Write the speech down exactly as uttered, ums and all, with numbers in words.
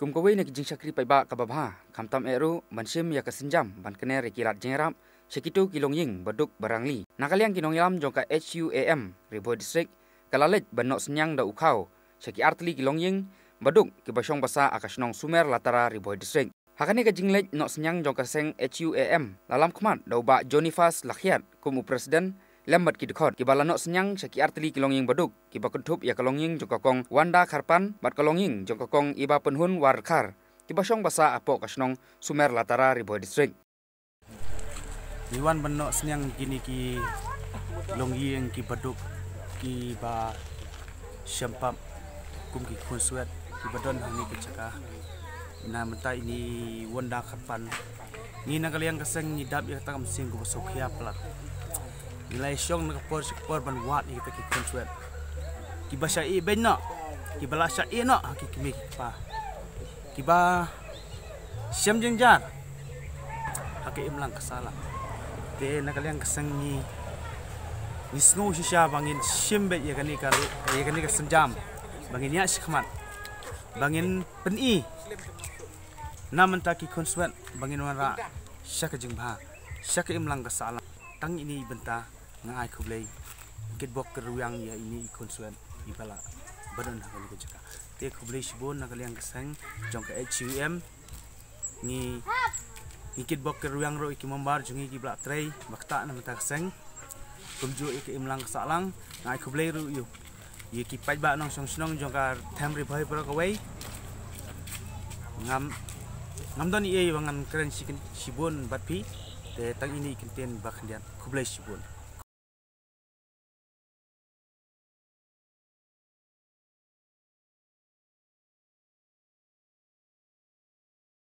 Kum kawei na ki jingshakri paidbah kaba bha, khamtam eh ruh ban shim ïa ka sienjam ban kner ïa ki lad jingïarap sha kito ki longïing baduk barangli. Na ka liang ki nongïalam jong ka HUAM Ri Bhoi District ka la leit ban noh synñiang da u khaw sha ki artylli ki longïing baduk kiba shong basa ha ka shnong Sumer Latara, Ri Bhoi District. Ha kane ka jingleit noh synñiang jong ka seng HUAM la lam khmat da u Bah Jonifas Lakhiat kum u president lem bad ki dkhot, kiba la noh synñiang sha ki artylli ki longïing baduk kiba kynthup ïa ka longïing jong ka Kong Wanda Kharpan bad ka longïing jong ka Kong Iba Pynhun Warkhar, kiba shong basa hapoh ka shnong Sumer Latara, Ri Bhoi District. Ngi wan ban noh synñiang kine ki longïing ki baduk kiba shem pap kum ki khunswet kiba don hangne ka jaka. Na mynta ine i Wanda Kharpan, ngi na ka liang ka seng ngi dap ïa kata ka mynsiem kaba sngewkhia palat. Ngi la ïashong na ka por sha ka por ban wad ïa kita ki khunswet kiba shah ïehnoh, kiba la shah ïehnoh ha ki kmie ki kpa, kiba shem jynjar ha ka imlang ka sahlang. Te na ka liang ka seng ngi, ngi sngew shisha ba ngin shim beit ïa kane ka, ïa kane ka sienjam, ba ngin ïaid shakhmat, ba ngin pyni na mynta ki khunswet ba ngin wanrah sha ka jingbha, sha ka imlang ka sahlang. Tang ine i bynta nga ai khublei, kitbok kitrwiang ïa ine i khunswet iba la ba don ha kane ka jaka. Te khublei shibun na ka liang ka seng jong ka HUAM. Ngi, ngi kitbok kitrwiang ruh ïa ki member jong ngi kiba la trei ba ktah na mynta ka seng, kumjuh ïa ka imlang ka sahlang. Nga ai khublei ruh ïa u, ïa ki paidbah nongshong shnong jong ka them Ri Bhoi baroh kawei. Ngam, ngam don ei ei ba ngan kren shi, shibun bad phi. Te tang ine i kyntien ba khyndiat, khublei shibun.